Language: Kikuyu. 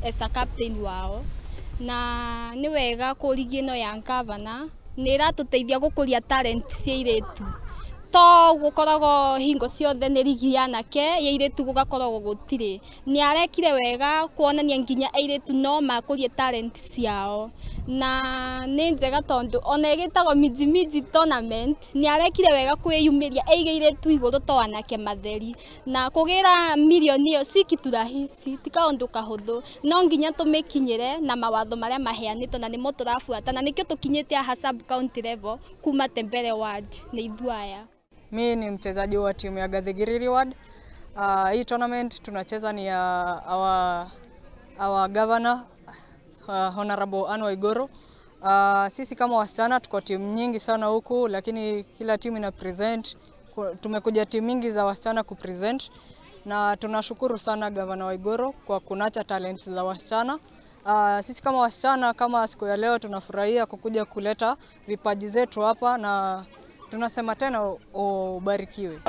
As a captain wao, na nĩ wega kũ rigi ĩno ya gavana nĩ ĩratũteithia gũkũria talent cia airĩtu, to gũkoragwo hingo ciothe nĩ rigi ya anake, ya airĩtu gũgakoragwo gũtirĩ. Nĩ arekire wega kuonania nginya airĩtu no makũrie talent ciao, na nĩ njega tondũ ona ĩgĩtagwo Miji Miji tournament, nĩ arekire wega kwĩyumĩria aigĩire tu igũrũ to anake matheri, na kũgĩra mirioni ĩyo si kitu rahisi, ti kaũndũ kahũthũ, no nginya tũmĩkinyĩre na mawatho marĩa maheanĩtwo, na nĩmo tũrabuata, na nĩkĩo tũkinyĩte haha sub county level kuma Tembere ward nĩ ithuĩ aya. Mi ni mchezaji wa timu ya Gathigiriri Ward. Hii tournament tunacheza ni ya our governor, Honorable Anne Waiguru. Sisi kama wasichana tuko timu nyingi sana huku, lakini kila timu ina present. Tumekuja timu mingi za wasichana kupresent, na tunashukuru sana Governor Waiguru kwa kunurture talent za wasichana. Sisi kama wasichana, kama siku ya leo, tunafurahia kukuja kuleta vipaji zetu hapa na tunasema tena ubarikiwe.